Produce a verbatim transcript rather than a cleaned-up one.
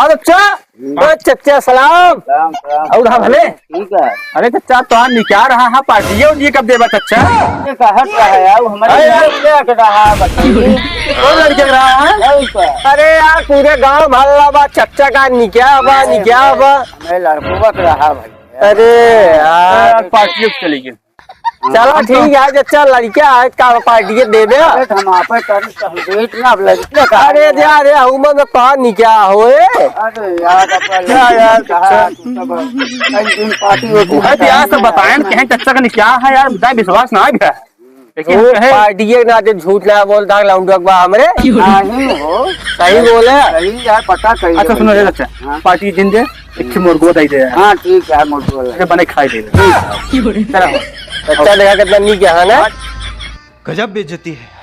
चच्चा, हम्म। ओ चच्चा, सलाम। सलाम, सलाम। और हाँ भले? ठीक है। अरे चच्चा, तो आज निकाह रहा है, पार्टी है, और ये कब देबा चच्चा? ये कहत रहा है यार, हमारे अरे यार। लड़के के रहा है, बताइए। कौन लड़के के रहा है? यही तो। अरे यार, पूरे गांव भर बा, चच्चा का निकाह बा, अरे निकाह बा। हमें लड़कों का रहा भाई। अरे यार। यार, पार्टी अब चलेगी। चला हम तो ठीक है, जे चल लड़का है का पार्टी देबे। अरे तो हम आपे करी तो हम देत ना, अब लड़का का अरे है? जा रे, उमर में कहाँ निकाह होए? अरे यार, अब क्या यार, लड़का कहाँ, अच्छा। तू सब कई दिन पार्टी होती अरे है, यार, सब बताएं, कहें चच्चा का निकाह है यार, बताएं, विश्वास ना है। लेकिन वो कहे पार्टी के नाते झूठ ना बोल, दाग लाउंड बा हमरे। नहीं हो। सही बोले। सही यार, पता कही अच्छा, सुनो रे चच्चा, हाँ। पार्टी दिन दे, एक ठे मुर्गो दे दे। हाँ, ठीक है, मुर्गो ले। अरे, बने खाई दे। चला हो। चच्चा देखा कितना नीक है ना? गजब बेइज्जती है।